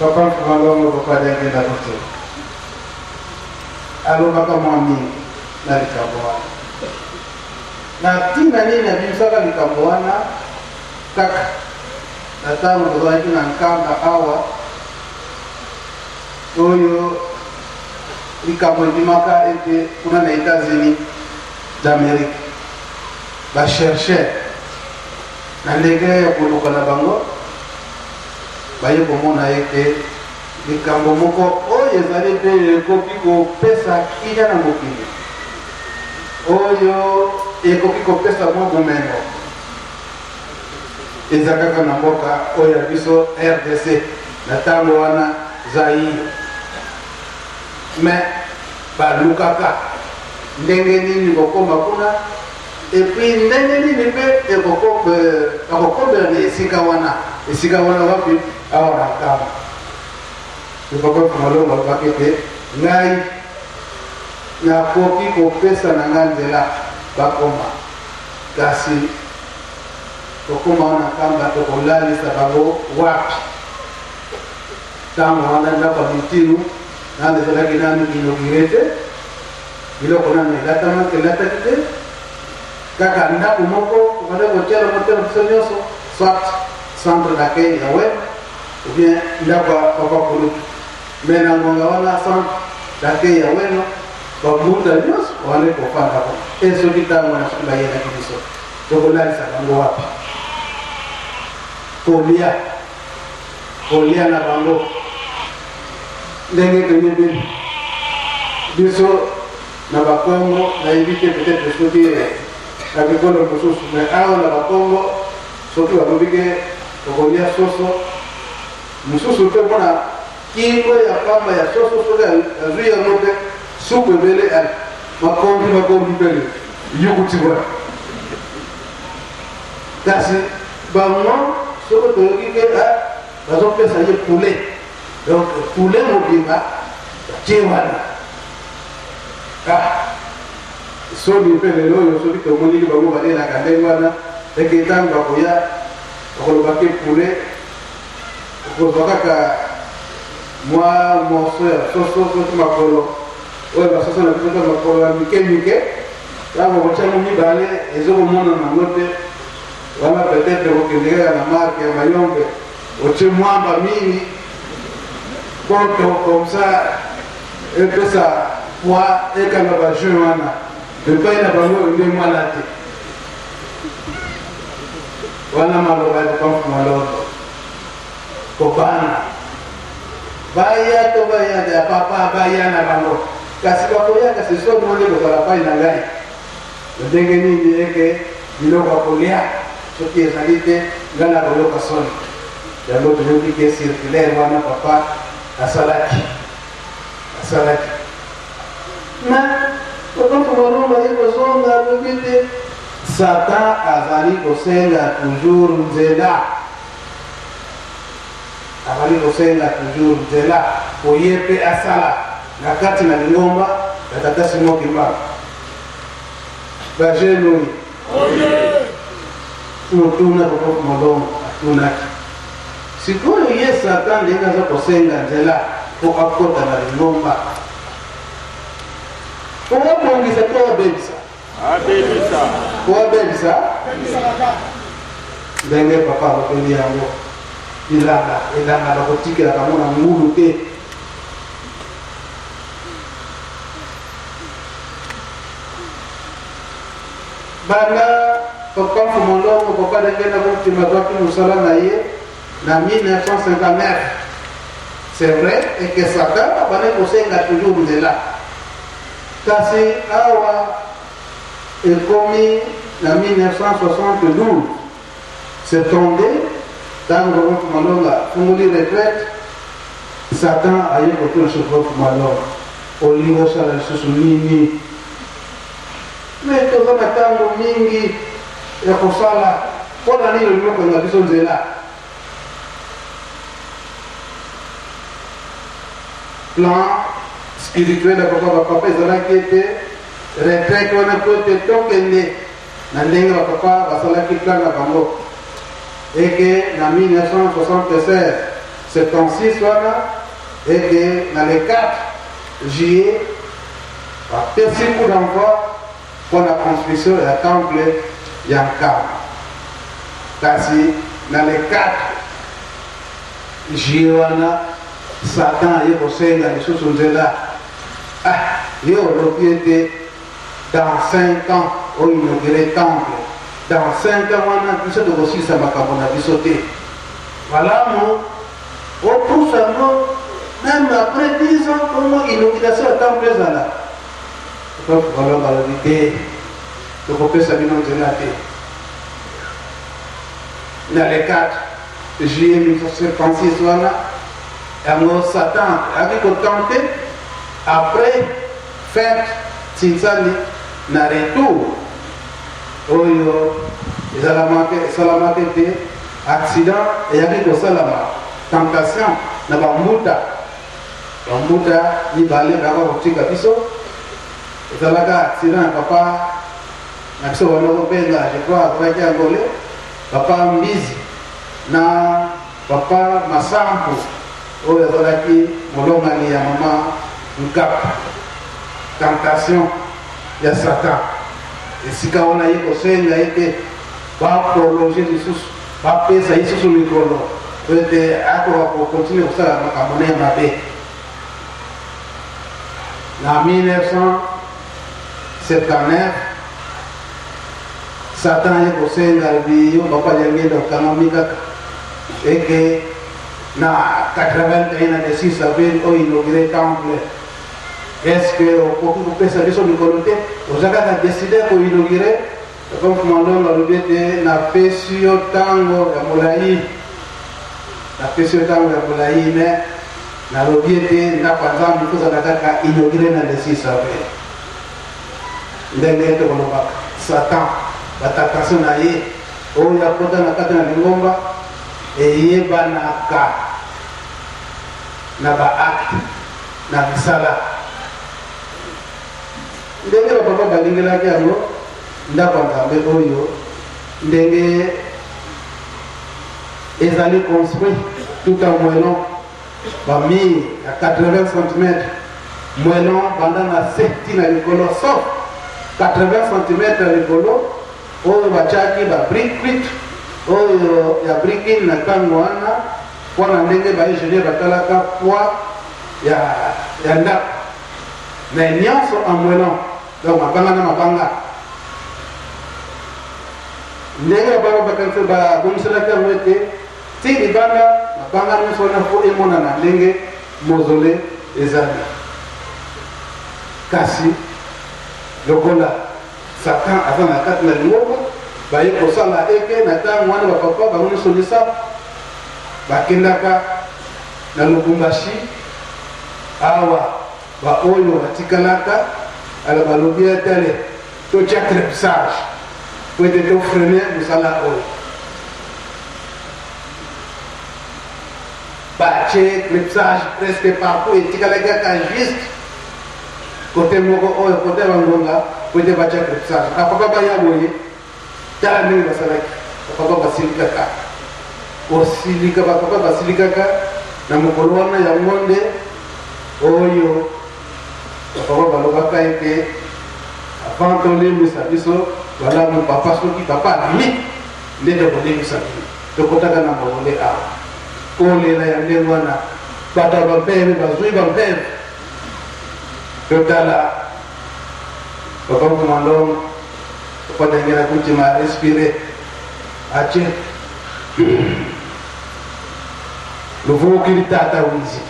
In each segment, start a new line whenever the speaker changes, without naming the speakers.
Papa Mfumalongo Papa Diangienda Kuntima alobaka mwa mingi na likambo wana. Na ntina nini abimisaka likambo wana? Kaka na ntango tozalaki na Nkamba awa, oyo likambo ebimaka ete kuna na Etats-Unis d'Amerique ba chercheurs na ndenge ya koluka na bango baye komona ete likambo moko oyo ezali mpe ekoki kopesa kimia na mokili, oyo ekoki kopesa mwa bomengo, eza kaka na mboka oyo ya biso rdc, na ntango wana Zaïre. Mais balukaka ndenge nini kokoma kuna et puis ndenge nini mpe bakokomela na esika wana. Esika wana wapi? Awa na Nkamba. Papa Malongo alobaki ete ngai nakoki kopesa na ngai nzela bakoma, kasi kokoma wana Nkamba tokolalisa bango wapi? Ntango wana ndako ya Mitilu nano ezalaki nanu inaugure te, biloko nanu elataki te, kaka ndako moko tobandaki kotiala motema biso nyonso, soit centre d'accueil ya web ou bien ndako ya papa Kulutu. Mais na ngonga wana centre d'accueil ya Weno bambuta nyonso babandaki kofanda kuna. E soki ntango wana soki bayelaki biso tokolalisa bango wapi? Kolia kolia na bango ndenge toyebi biso na Bakongo, nayebi te peut-être soki na bikolo mosusu, mais awa na Bakongo soki balobi ke okolia soso mosusu mpe mpona kingo ya pamba ya soso, soki azwi yango mpe supu ebele, makombi makombi mpe yukuti wana. Kasi bango soki toyoki ke bazopesa ye poulet, donc poulet mobimba batie wana, ah soni mpe lelo oyo soki tomoniki bango balelaka ndenge wana, eke ntango bakoya bakoloba ke poulet okozwa kaka mwa morceau ya soso, soki makolo oyo basoso na biso ta makolo ya mike mike, ntango okotiango mibale ezokomonana yango te wana, peut-être okokende kaka na marke ya mayombe, otie mwamba mingi poto comme ça epesa poids ekanga bajuin wana. Epai na bango nde mwana te wana, maloba ya Papa Mfumalongo kobanga baya to baya ya papa baya na bango, kasi bakoya, kasi soni wana ekozala pai na ngai ndenge nini? Eke biloko ya kolia soki ezali te, ngai nakoyoka soni. Yango toyoki ke circulaire wana papa asalaki asalaki na papa Mfumalongo aye kozonga, alobi te Satan azali kosenga toujours nzela, azali kosenga toujours nzela po ye mpe asala na kati na lingomba ya Tata Simon Kimbangu. Ba jeunes oyo motuna Papa Mfumalongo atunaki sikoyo, ye Satan ndenge aza kosenga nzela po akota na lingomba, po abongisa to abebisa?
Abebisa.
Po abebisa ndenge papa alobeli yango, bilanga elanga bakotikelaka yango na ngulu te. Banda Papa Mfumolongo, Papa Dengenda Kumtima azwaki mosala na ye na 1959, c'est vrai eke Satan abandaki kosenga toujours nzela, kasi awa ekomi na 1972 72, ntango Papa Mfumalonga afungoli retraite, Satan aye kotuna lisusu Papa Mfumalonga, olingi osala lisusu nini? Mais toza na ntango mingi ya kosala, mpo na nini olingi okanga biso nzela? Plan spirituel ya papa bapapa ezalaki ete retraite wana mpo ete tokende na ndenge bapapa basalaki plan na bango, eke na 1976. 1976 wana ete na le 4 juillet bapesi coup d'envoi mpo na construction ya temple ya Nkamba. Kasi na le 4 juillet wana Satan aye kosenga lisusu nzela. Ah, yo olobi ete dans 5 ans o inaugurer temple, dans 5 ans wana biso tokosilisa makambo na biso te. Malamu opusa yango meme après 10 ans bongo inauguration ya temple ezala. Papa Fukalonga alobi te, tokopesa bino nzela te. Na le 4 juillet 1976 wana yango Satan ayaki kotente après fête Tsinsani na retour oyo esalamaki ete accident eyaki kosalama, tentation na bambuta. Bambuta mibale bayaka kotika biso, ezalaka accident ya papa na biso banda kobenga, je crois azalaki angolais, papa Mbizi na papa Masampu oyo azalaki molongani ya mama Nkapa. Tentation ya Satan esika wana ye kosenga ete baprolonge lisusu, bapesa ye lisusu mikolo po ete akoka kokontinue kosala makambo na ye mabe. Na 1979 Satan ye kosenga, alobi yo papa Diangienda okangami kaka eke na 81 na le 6 avril oyo inaugure temple, est-ce que okoki kopesa biso mikolo te? Oza kaka décide ko inaugure? Papa Mfuma Ndongo alobi ete napesi yo ntango ya molai, napesi yo ntango ya molai, me nalobi ete ndako ya Nzambe kozala kaka inaugure na le 6 avril. Ndenge tokolobaka, Satan batentation na ye oyo akota na kati na lingomba eyebanaka na baakte na misala. Ndenge bapapa balingelaki yango ndako ya Nzambe oyo, ndenge ezali construit tout en moellon, ba mur ya 80 cm moellon banda na se ti na likolo, sauf 80 cm ya likolo oyo batiaki ba brique cuite oyo ya briquine na ntango wana, mpo na ndenge ba ingénieur batalaka poids ya ndako. Mais nionso en moellon, donc mabanga na mabanga. Ndenge ba bakanisi babongiselaki yango ete ti libanda mabanga nyonso wana fo emonana ndenge mausolée ezali. Kasi lokola Satan aza na kati na lingomba, baye kosala eke na ntango wana bapapa bango nyonso misato bakendaka na Lubumbashi. Awa ba oyo batikalaka ala balobi etele totia crepsage po ete to freiner mosala oyo. Batie crepsage presque partout, etikalaki kaka juste kote moko oyo kote ya bangonga po ete batia crepsage. Bapapa baya boye, tala ndenge basalaki. Bapapa basilikaka kosilika, bapapa basilikaka na mokolo wana. Yango nde oyo bapapa balobaka ete avant tolimbisa biso malamu papa, soki papa abimi nde tokolimbisa bino. Tokotaka na mongole awa kolela ya ndenge wana, bato ya bampeve bazwi bampeve. Totala papa Nkumandongo, papa Daniel Kuntima respire atie luvukili tata wizi,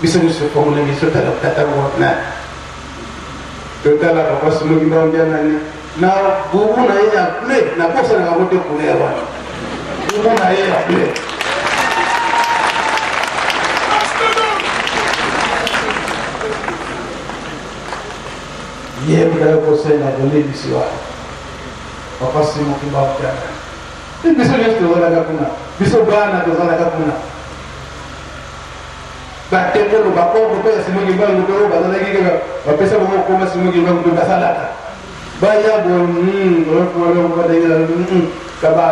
biso nyonso tofongoli miso, tala tata wana. Totala papa Simoki Mbandianani na bubu na ye ya bleu, nabosanaka yango te, couleur wana, bubu na ye ya bleu. Ye mpe kosenga bolimbisi wana papa Simoki Mbandianani. Biso nyonso tozalaka kuna, biso bana tozalaka kuna, batekolo bakoko mpe ya Simo Kimbangu mpe oyo bazalaki kaka bapesa bango kokoma Simo Kimbangu mpe basalaka baya boye, kaba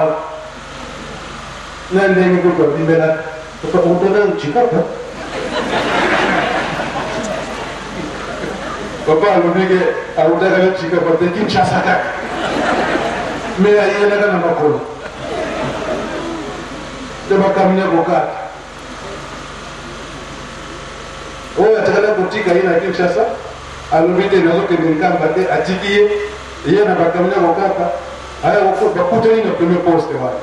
na ndenge kutu abimbelaka. Papa outaka Tshikapa? Papa alobi ke autaka na Tshikapa te, Kinshasa kaka. Mais ayelaka na makolo. Nde bakamini kokata. Oyo atikala kotika ye na Kinshasa, alobi te nazokende Nkamba te, atiki ye, ye na bakamini kokata, aya bakutani na premier poste wana.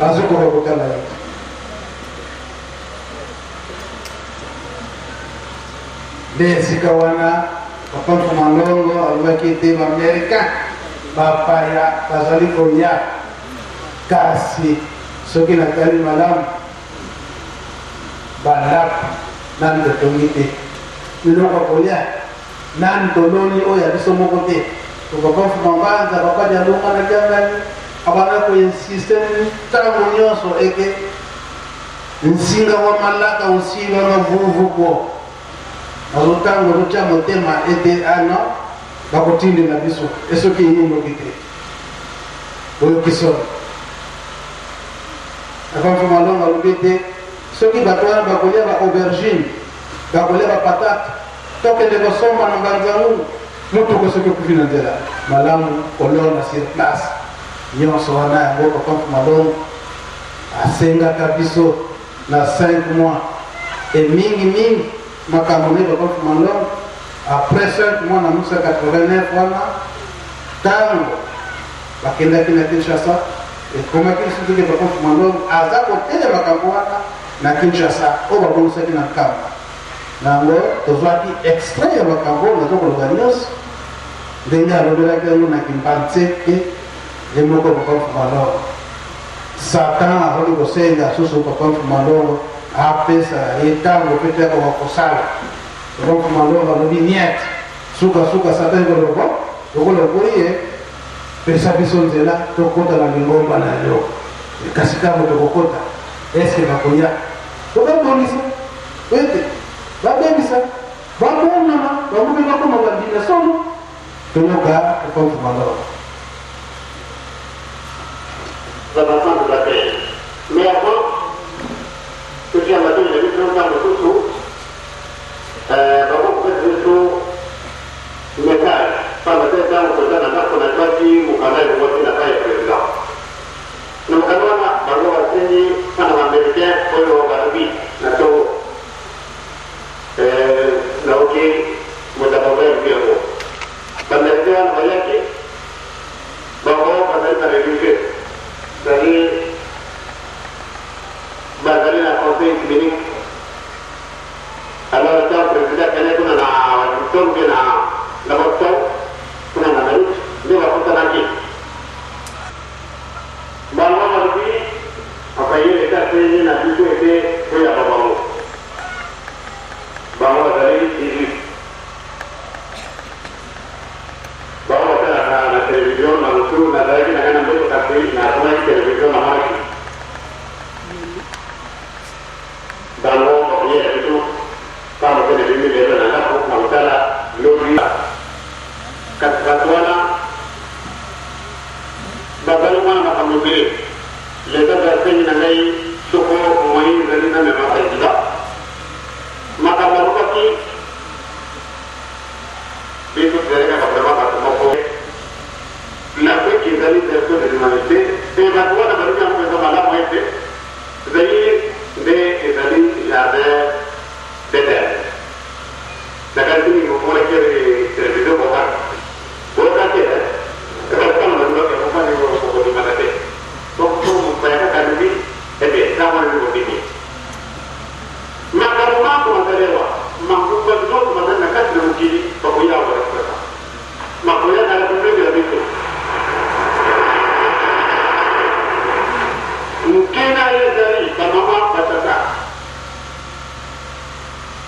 Azokoka kotala ye te. Nde esika wana Papa Mfuma Longo alobaki ete ba-Americain bapaya bazali koya, kasi soki natali malamu bandako nanu totongi te, biloko ya kolia nanu toloni oyo ya biso moko te. To Papa Mfuma Mbanza, Papa Dialunga na Kiangani abanda ko insister ntango nyonso eke nsinga wa malaka osiba na vuvu ko nazotango totya motema ete ano ah bakotindela biso esoki eyei noki te boyoki soni. Papa Mfuma Longo alobi ete soki bato wana bakolia ba aubergine, bakolia ba patate, tokende kosomba na Mbanza-Ngungu motuka soki okufi na nzela, malamu kolona sur place. Nyonso wana yango Papa Mfuma Longo asengaka biso na 5 mois et mingi mingi makambo nde Papa Mfuma Longo après 5 mois na 1989 wana tango bakendaki na Kinshasa. Ekomaki lisusu ke Papa Mfuma Ndongo aza koteya makambo wana na Kinshasa oyo babongisaki na Nkamba. Na yango tozwaki extrait ya makambo oyo naza koloba nyonso ndenge alobelaki yango na Kimbanseke ye moko Papa Mfuma Ndongo. Satan azali kosenga susu Papa Mfuma Ndongo apesa ye ntango mpe te akoka kosala. Papa Mfuma Ndongo alobi niet. Suka suka Satan ekoloba lokola oboyi ye Pesa biso nzela tokota na lingomba na yo. Kasi ntango tokokota, eske bakoya? Tokobongisa ete babebisa, babongama, bango mpe bakoma bandimi ya solo. Toyoka Papa Mfuma Lor.
L'avancement de la terre. Mais avant, totia matoi na biso ntango mosusu bakokopesa biso Message, pamba te tango toza na ndako nazwaki mokanda elongwaki na epai ya president. Na mokanda wana bango basengi mpo na ba americains oyo balobi na tongo eh, naoki moto ya bango alobi yango. Ba americains wana bayaki bango bazali ba religieux, c'est-à-dire bazali na conseil œcuménique. Alors tango president akendaki kuna na Washington mpe na na Boston kuna na Amerique nde bakutanaki. Bango balobi enfin ye leta asengi na biso ete toyamba bango. Bango bazali 18. Bango batalaka na television na butu, nazalaki na ngai na mbeto kasi namonaki television namonaki. Bango bakoyela biso pamba te nabimi lelo na ndako nakotala lobi. Kasi bato wana bazali mwana makambo ebele. Leta mpe asengi na ngai soko moyen ezali namema president. Makambo alobaki biso tozali kaka vraiment bato moko. L'Afrique ezali berceau de l'humanité mpe bato wana balobi yango mpenza malamu ete Zaïre nde ezali jardin d'Eden. Nakanisi mingi bomonaki television boyokaka. Boyokaki eh? Kasi ntango nalobaki yango mwa ndenge bokondimaka te. Donc soki mopaya kaka alobi, eh bien, ntango wana nde bondimi. Makambo manso mazali awa, mangumba nyonso mazali na kati na mokili, bakoya awa na Kinshasa. Makoya na Republique na biso. Ntina ezali bamama batata.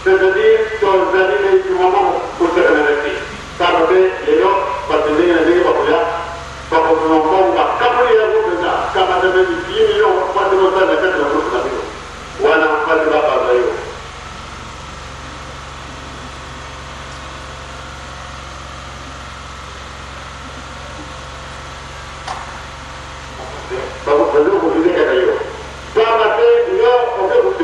C'est-à-dire tozali na etumba moko kosakanaka te. Pamba te lelo bato ndenge na ndenge bakoya, bakomema mbongo bakaboli yango mpenza, kamata meme 10 millions basi bosala na kati na groupe na bino wana basi bapanza yo. Bazo kovize kaka yo. Pamba te yo oke.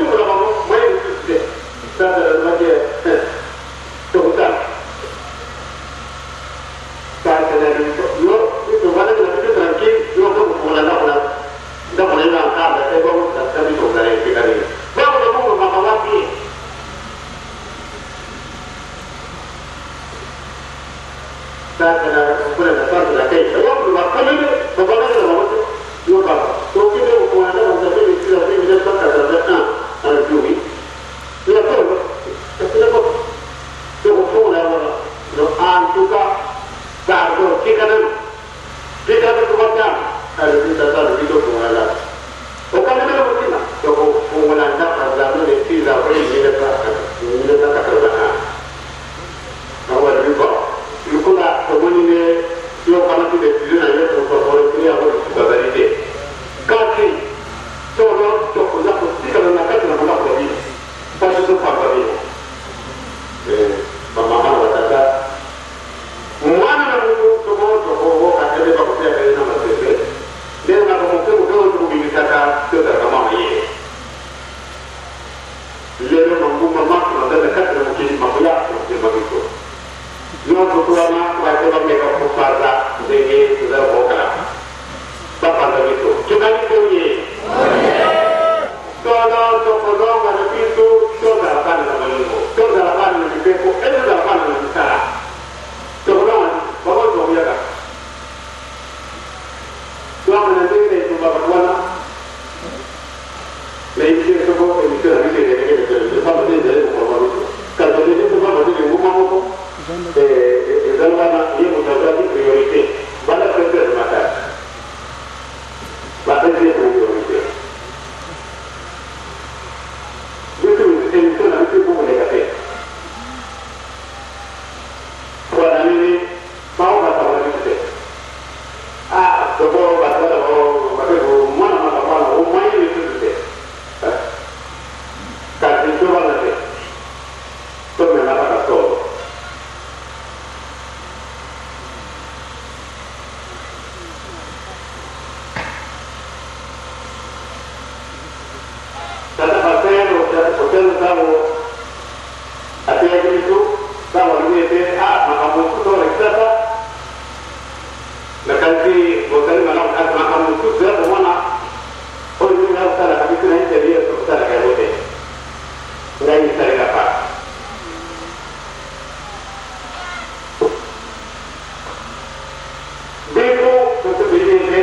Nzambe ntango ateyaki biso, ntango alobi ete a makambo mosusu oyo na Kinshasa, nakanisi bozali malamu, kasi makambo mosusu ya komona oyo ndenge akosalaka biso na interieur tokosalaka yango te. Ngai esalinga pasi. Biso tosepeli ete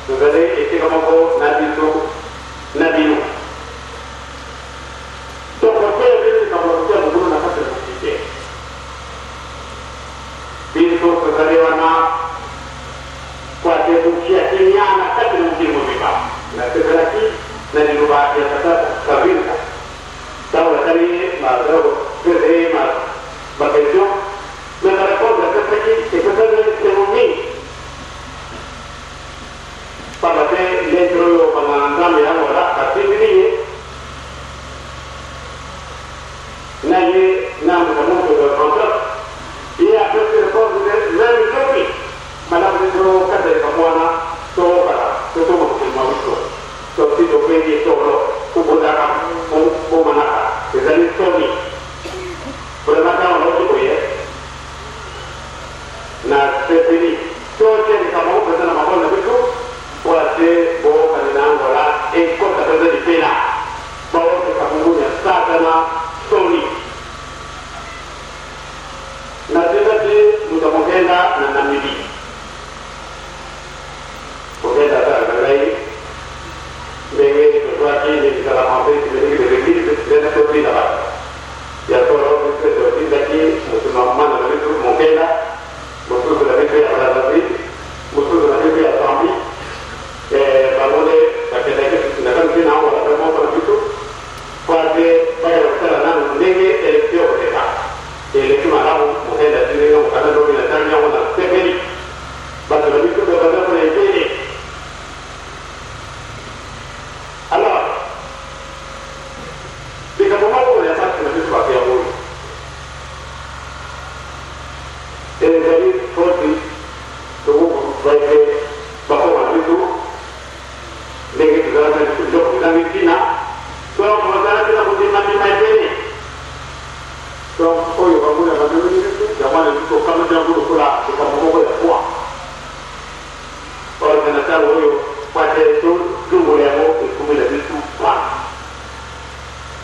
tozali esika moko na biso na bino. Tokoteya bino likambo ya kotia mobulu na kati ya mokili te. Biso tozali wana mpo ete totia kimia na kati na mokili mobimba. Nasepelaki na liloba ya tata Kavinda ntango natali ye bazala kopesa ye ba question, mais ba reponse apesaki epesaki ngai esengo mingi, pamba te lettre oyo banganga Nzambe ya Angola batindeli ye na ye na mbuta muntu de François, ye apesi reponse te meme lobi malamu te tokata likambo wana, tookala totoma mokili mwa biso tosi tobengi solo kobundaka bomanaka ezali soni. Vraiment tango nayoki boye na sepeli. Totia likambo yango mpenza na maboko na biso mpo ate boyokani na Angola ekota mpenza libela. Baokisa monguna ya Satana soni. Natindaki moto ya Mokenda na Namibie. Mokenda asalaka ngai ndenge tozwaki ndingisa na Conseil œcuménique des Eglises nde totinda bato. Ya solo, biso mpe totindaki moto na mana na biso Mokenda, mosusu na biso ya Brazzaville, mosusu na biso ya Zambie. Bango nde bakendaki nakanisi na Angola mpe moko na biso mpo ate bakenda kotala nanu ndenge election ekoleka. Eleki malamu, Mokenda atindi nga mokanda lobi, natangi yango, nasepeli. Bato na biso mpe baza kuna ebele. Alors, likambo moko ya pasi na biso bato ya oyo ezali foti tokokufa ete bakoma na biso ndenge tozalaki na biso biloko bizangi ntina, donc bazalaki na kondimandima ebele. Donc oyo banguna bamemeli biso yango wana biso tokamati yango lokola likambo moko ya poids. Or na ntango oyo po ete tolongola yango ekomi na biso pasi,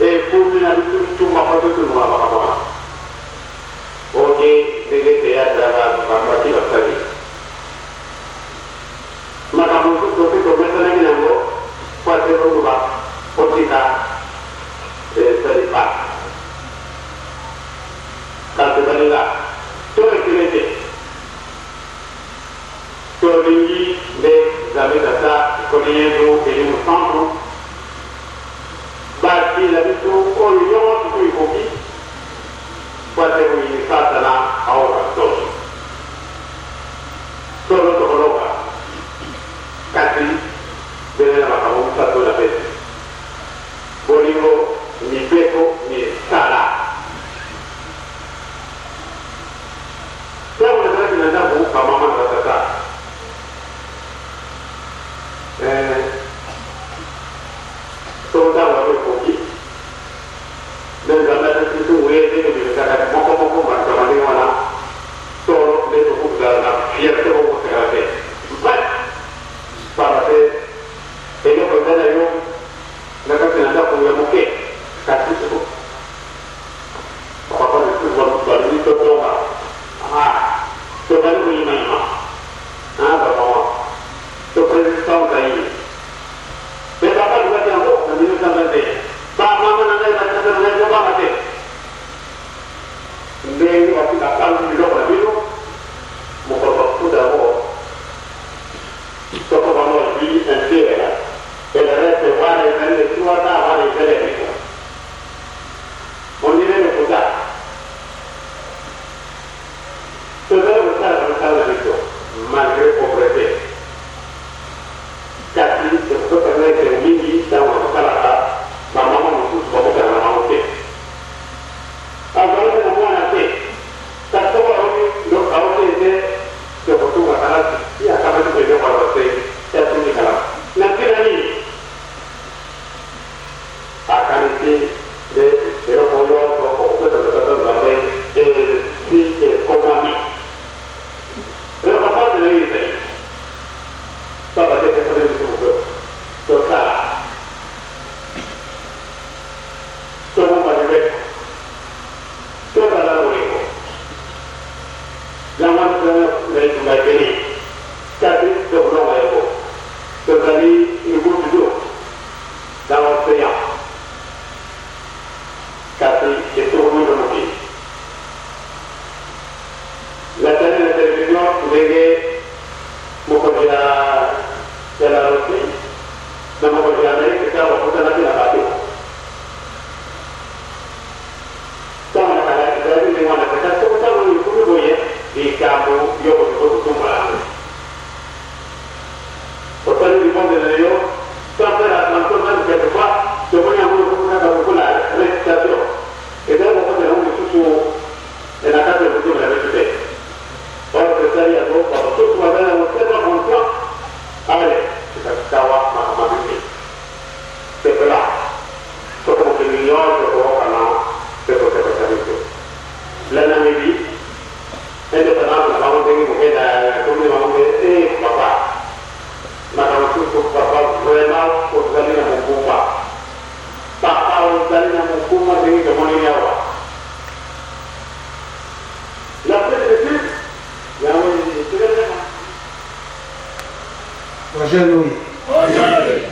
ekomi na biso bitumba po ete tolongola makambo wana. Oke ndenge théâtre baki basali makambo mosusu tosi tomesanaki na yango po ete toloba otika esali pasi. Kasi baninga, to reculer te. Tolingi nde Nzambe Tata, Nkolo Yezu, Elimo Santu bakila biso oyo nyonso to ekoki mpo ate moyini Satana aoka soni. Solo tokoloka, kasi bele na makambo misato napesi, bolingo, mibeko, misala. Tango nazalaki na ndako, ba mama na ba tata eh, soko ntango yango ekoki, nde Nzambe apesi biso nguya ete tobimisaka moko moko makambo ndenge wana, solo nde tokoki kozala na fierte moko kosakana te. Mpasi, pamba te eloko eza na yo.
Michel oye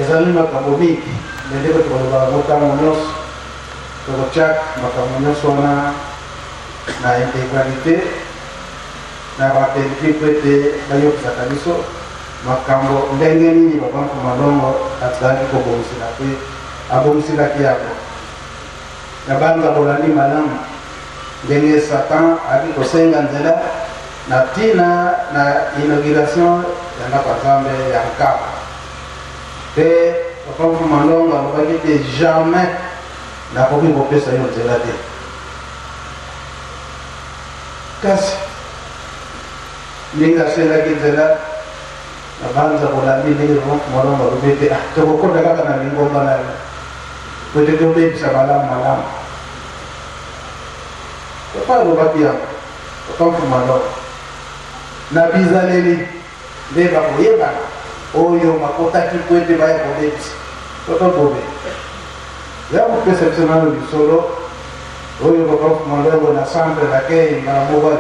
ezali makambo mingi me ndeko tokoloba yango ntango nyonso tokotiaka makambo nyonso wana na integralité na bapeliki mpo ete bayokisaka biso makambo ndenge nini papa Mfuma Longo azalaki kobongisela mpe abongiselaki yango. Na banza bolandi malamu ndenge Satan ayaki kosenga nzela na ntina na inauguration ya ndako ya Nzambe ya Nkamba. Mpe papa Mfuma Longo alobaki ete jamais nakoki kopesa yo nzela te. Kasi ndenge asengaki nzela na banza bolandi ndenge papa Mfuma Longo alobi ete ah, tokokota kaka na lingomba na yo po ete tobebisa malamu malamu. Papa alobaki yango, papa Mfuma Longo, na bizaleli nde bakoyebana oyo bakotaki po ete baya kobebisa. Papa Bobe, ya kopesa biso nano lisolo oyo papa Mfuma Longo na centre d'accueil mbala moko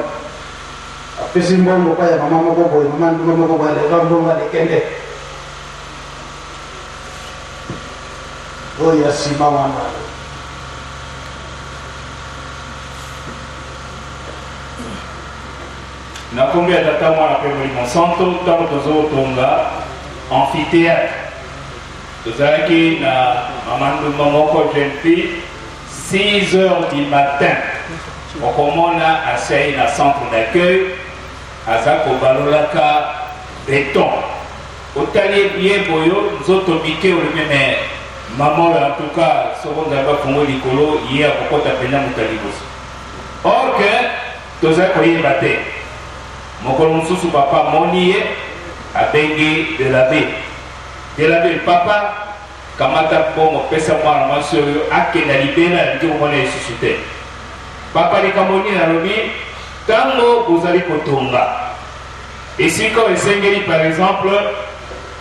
apesi mbongo pa ya mama moko boye, mama ndumba moko boye, aleka mbongo alekende oyo ya nsima wana.
Na nkombo ya Tata, Mwana mpe Molimo Santo, ntango tozotonga amphithéâtre, tozalaki na mama ndumba moko jeune fille, 6 heures du matin, okomona asai na centre d'accueil, aza kobalolaka beton. Otali ye bien boyo, nzoto mike, olobi mais mama oyo en tout cas soko Nzambe afongoli likolo ye akokota mpenza moto ya liboso. Or que tozali koyeba te. Mokolo mosusu papa amoni ye, abengi Delabe. Delabe, papa kamata mbongo pesa mwana mwasi oyo akenda libela, nalingi komona ye lisusu te. Papa likambo nini? Alobi ntango bozali kotonga esika oyo esengeli par exemple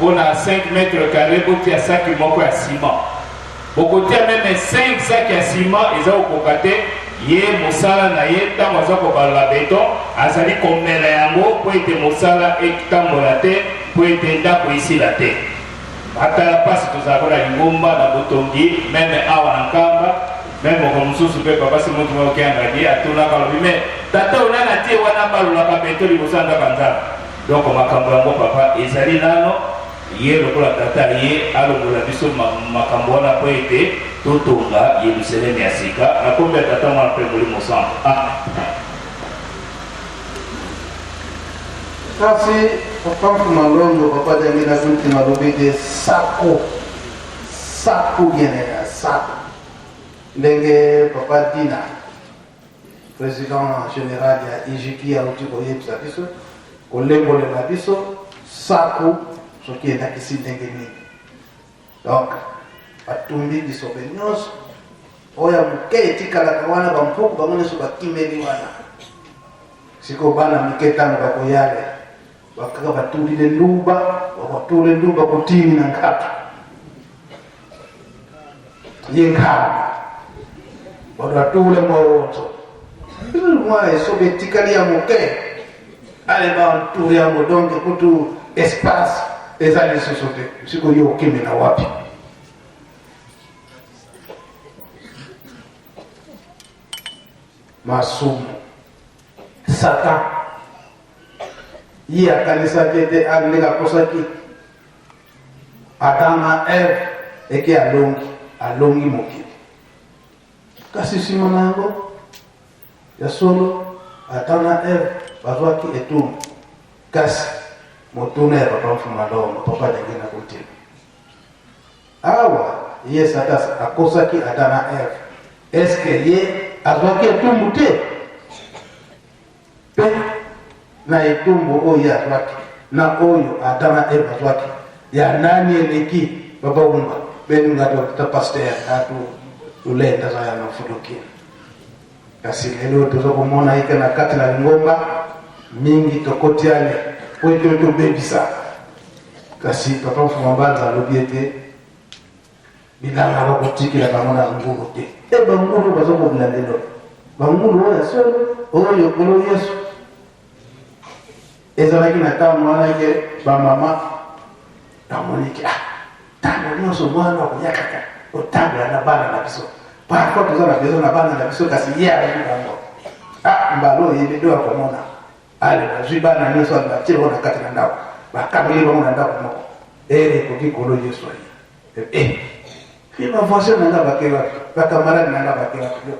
mpo na 5 mètres carré botia saki moko ya ciment, bokotia meme 5 saki ya ciment eza kokoka te. Ye mosala na ye ntango aza kobalola beton azali komela yango mpo ete mosala etambola te, mpo ete ndako esila te. Atala mpasi tozalaka na lingomba na botongi meme awa na Nkamba, meme moko mosusu mpe papa Simon Kimbangu Kiangani atunaka alobi me tata oyo nani atie wana balolaka beton liboso ya ndako ya Nzambe. Donc makambo yango papa ezali nano ye lokola tata ye alongola biso makambo wana mpo ete totonga Yelusalemi ya sika na kombo ya Tata, Mwana mpe Molimo Santo. Amen.
Kasi papa Mfuma Longo, papa Diangienda Kuntima alobi ete sako sako bien sako ndenge papa Dina président général ya IGP auti koyebisa biso kolembolela biso sako soki elakisi ndenge nini. Donc batumbi bisobe nyonso oyo ya moke etikalaka wana, bampuku bango nyonso bakimeli wana. Sikoyo bana mike ntango bakoyale bakaka batulile nduba, bakotule nduba kotini na nkatu ye nkaba bato batule mwa wonso mwa esobe etikali ya moke ale bantour yango donc kutu espace eza lisusu te. Sikoyo yo okimela wapi? Masumu Satan ye akanisaki ete ndenge akosaki Adam na Eve eke alongi alongi mokili, kasi nsima na yango ya solo Adam na Eve bazwaki etumbu. Kasi motuna ya papa Mfuma Longo, papa ndenge na kotina awa, ye Satan akosaki Adam na Eve, eske ye azwaki etumbu te? Mpe na etumbu oyo ye azwaki na oyo Adam na Eve bazwaki, ya nani eleki? Papa Wumba benu nga to ta pasteur nga to lulenda za ya mafudokina. Kasi lelo toza komona eke na kati na lingomba mingi tokoti ale po ete tobebisa. Kasi papa Mfuma Mbanza alobi ete bilanga bakotikela bango na ngulu te. E bangulu baza kobila lelo, bangulu oyo ya solo oyo Nkolo Yesu. Ezalaki na ntango wana ke bamama bamoni ke ah, ntango nyonso mwana akoya kaka kotambola na bana na biso. Parfois toza na besoin na bana na biso, kasi ye ayebi bango. Ah, mbala oyo yebi nde akomona. Ale bazwi bana nyonso wana batie bango na kati na ndako, bakangeli bango na ndako moko. Ere ekoki kolo Yesu aye. Eh, eh, ba voisin na nga bake wapi? Ba camarade na nga bake wapi?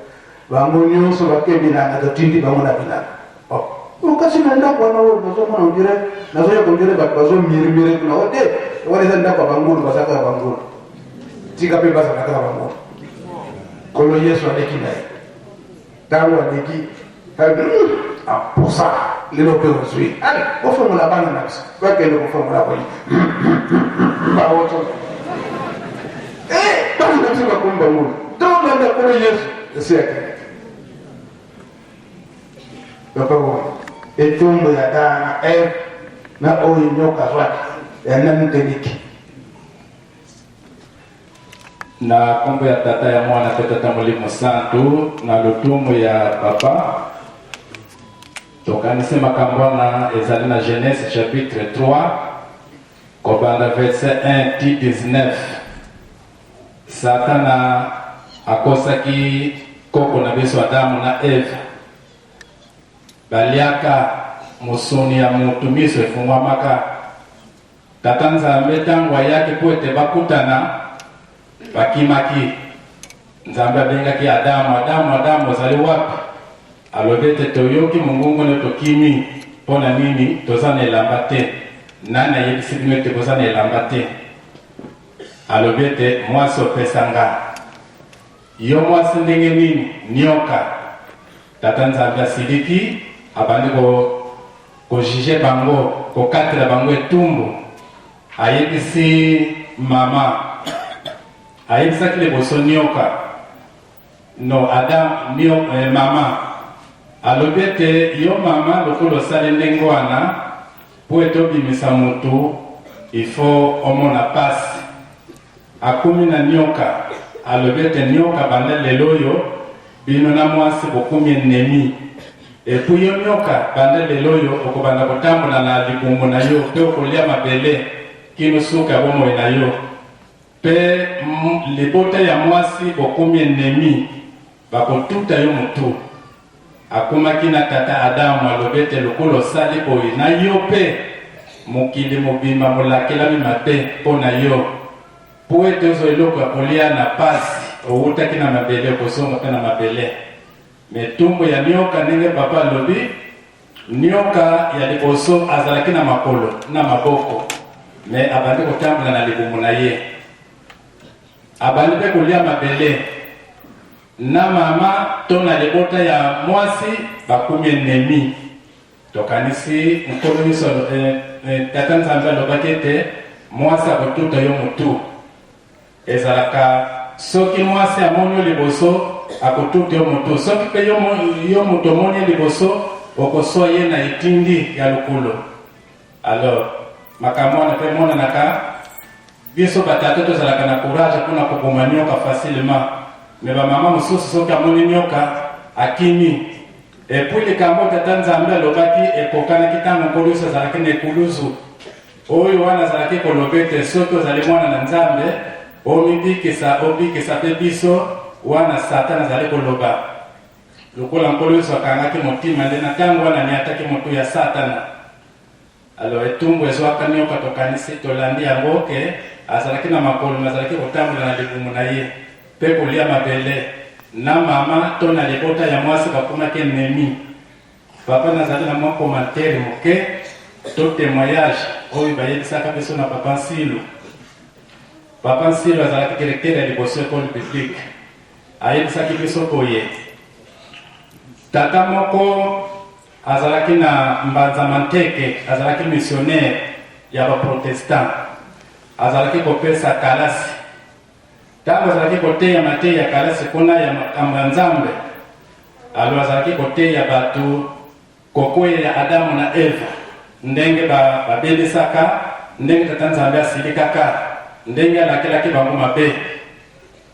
Bango nyonso bake bilanga, totindi bango na bilanga. Oh, kasi na ndako wana oyo nazomona ondire, nazoyoka ondire bato bazomirmire kuna. O te, wana eza ndako ya bangulu, baza kaka bangulu. Tika mpe bazala kaka bangulu. Nkolo Yesu aleki na ye. Ntango aleki, aposa lelo mpe ozwi. Ale, bofongola bana na biso. Bakende kofongola boye. Baoto. Eh, bana na biso bakomi bangulu. Tolanda Nkolo Yesu. Esi akendeki. Papa oyo etumbu ya Adama na Eve na oyo nyoka azwaki ya nani teliki.
Na nkombo ya Tata, ya Mwana mpe Tata Molimo Santu, na lotumu ya Papa, tokanisi makambo wana ezali na Genèse chapitre 3 kobanda verset 1 ti 19. Satana akosaki koko na biso Adamu na Eva, baliaka mosuni ya motu, miso efungwamaka. Tata Nzambe tango ayaki mpo ete bakutana, bakimaki. Nzambe abengaki Adamu, Adamu, Adamu, ozali wapi? Alobi ete toyoki mongongo na yo tokimi. Mpo na nini? Toza na elamba te. Nani ayebisi bino ete boza na elamba te? Alobi ete mwasi opesa nga. Yo mwasi ndenge nini? Nioka. Tata Nzambe asiliki, abandi ko ko juger bango, kokatela bango etumbu. Ayebisi mama, ayebisaki liboso nioka, no Adam, nio, eh, mama alobi ete yo mama lokola osali ndenge wana mpo ete obimisa motu il faut omona pasi. Akomi na nioka, alobi ete nioka banda lelo oyo bino na mwasi bokomi ennemi. Epuis yo nioka banda lelo oyo okobanda kotambola na libumu na yo pe okolia mabele kino suka ya bomoi na yo. Pe libota ya mwasi bokomi ennemi, bakotuta yo motu. Akomaki na tata Adamu, alobi ete lokola osali boye na yo pe mokili mobimba molakelami mabe mpo na yo, mpo ete ozwa eloko ya kolia na pasi, owutaki na mabele, okozonga mpe na mabele. Me etumbu ya nioka, ndenge papa alobi, nioka ya liboso azalaki na makolo na maboko, me abandi kotambola na libumu na ye, abandi mpe kolia mabele. Na mama to na libota ya mwasi bakomi ennemi. Tokanisi Nkolo Yesu, eh, eh, Tata Nzambe alobaki ete mwasi akotuta yo motu. Ezalaka soki mwasi amoni yo liboso akotuta yo motu, soki mpe yo, yo moto omoni ye liboso okoswa ye na etindi ya lokolo. Alors makambo wana mpe emonanaka biso batata tozalaka na courage mpona koboma nioka facilement, mais bamama mosusu soki amoni nioka akimi. Epuis likambo tata Nzambe alobaki ekokanaki ntango Nkolo Yesu azalaki na ekuluzu. Oyo wana azalaki koloba ete soki ozali mwana na Nzambe omibikisa, obikisa mpe biso, wana Satana azali koloba. Lokola Nkolo Yesu akangaki motima nde na ntango wana aniataki motu ya Satana. Alors etumbu ezwaka nioka tokanisi tolandi yango ke azalaki na makolo me azalaki kotambola na libumu na ye mpe kolia mabele na mama to na libota ya mwasi bakomaki ennemi. Papa nazali na mwa commentaire moke to temoignage oyo bayebisaka biso na papa Nsilu. Papa Nsilu azalaki directeur ya liboso ecole publique. Ayebisaki biso boye, Tata moko azalaki na Mbanza Manteke, azalaki missionnaire ya ba protestants, azalaki kopesa kalasi. Ntango azalaki koteya mateya ya kalasi kuna ya makambo ya Nzambe, alo azalaki koteya bato kokweya ya Adamu na Eva, ndenge babebisaka, ndenge Tata Nzambe asilikaka, ndenge alakelaki bango mabe.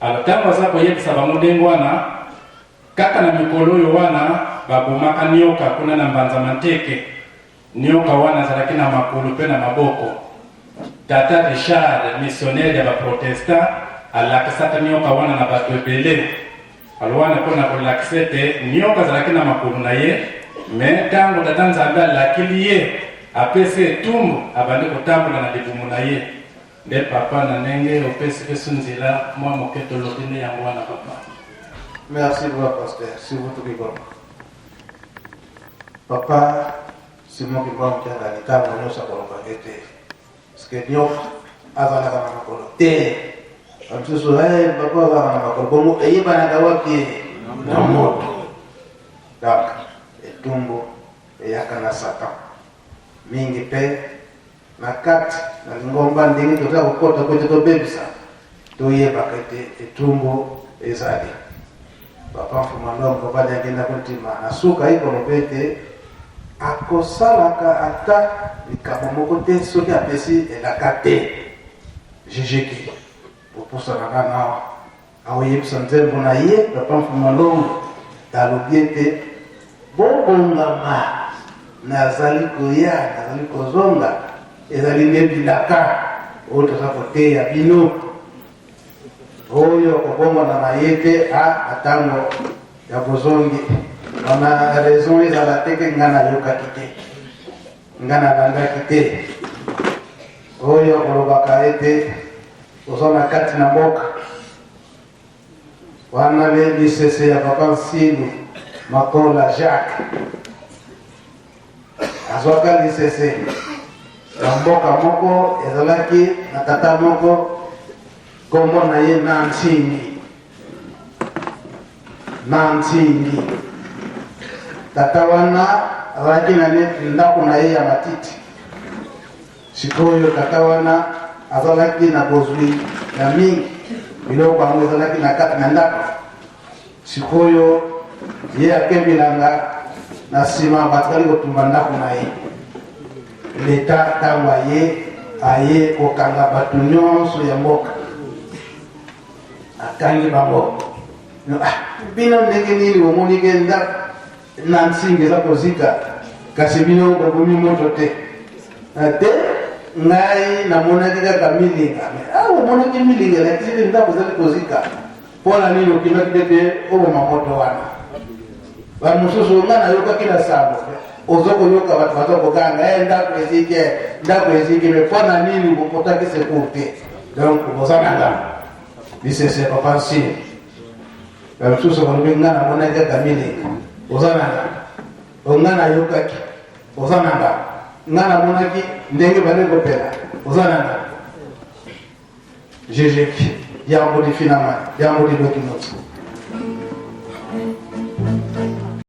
Alors ntango aza koyebisa bango ndenge wana, kaka na mikolo oyo wana babomaka nioka kuna na Mbanza Manteke. Nioka wana azalaki na makolo mpe na maboko. Tata Richard, missionnaire ya ba protestants, alakisaka nioka wana na bato ebele. Alors wana mpo na kolakisa ete nioka azalaki na makolo na ye, mais ntango Tata Nzambe alakili ye, apesi etumbu, abandi kotambola na libumu na ye. Nde papa na ndenge opesi biso nzela mwa moke tolobi nde yango wana papa.
Merci beaucoup pasteur Simon Kimbangu. Papa Simon Kimbangu Kiangani ntango nyonso akoloba ete parce que nioka azalaka na makolo te. Bamisusu hey, papa azalaka na makolo bongo eyebanaka wapi na moto. Donc etumbu eyaka na Satan mingi mpe Na kati na lingomba, ndenge toza kokota mpo ete tobebisa, toyebaka ete etumbu ezali. Papa Mfuma Longo, Papa Diangienda Kuntima, na suka ye koloba ete akosalaka ata likambo moko te soki apesi elaka te. Jijiki, bopusana nanu awa. Akoyebisa nzembo na ye Papa Mfuma Longo alobi ete bobongama nazali koya nazali kozonga ezali nde bilaka oyo toza koteya bino oyo kobongwana na ye te a na ntango ya bozongi wana raison ezala te ke ngai nayokaki te ngai nalandaki te oyo kolobaka ete Oza na kati na mboka wana be lisese ya papa Nsilu Makola Jacques azwaka lisese na mboka moko ezalaki na tata moko nkombo na ye na Nsingi na Nsingi tata wana azalaki na ndako na ye ya matiti Sikoyo tata wana azalaki na bozwi ya mingi, biloko yango ezalaki na kati na ndako. Sikoyo ye ake bilanga, na nsima batikali kotumba ndako na ye. Leta ntango aye, aye kokanga bato nyonso ya mboka, akangi bango. Ah, bino ndenge nini bomoni ke ndako na nsinga eza kozika kasi bino bobomi moto te eh, te ngai namonaki kaka milinga ah, omonaki milinga elakisi nde ndako ezali kozika mpo na nini okimaki te te oboma moto wana bamosusu ngai nayokaki na sango ozo koyoka bato baza koganga e ndako eziki eh, ndako eziki me mpo na nini bokotaki secours te donc boza na ngambo lisese papa nsinga Ba misusu balobi nga namonaki kaka milinga, oza na nga. O nga nayokaki, oza na nga. Nga namonaki ndenge bande kopela, oza na nga. Jejeki, yambo lifinama, yambo liloki moto.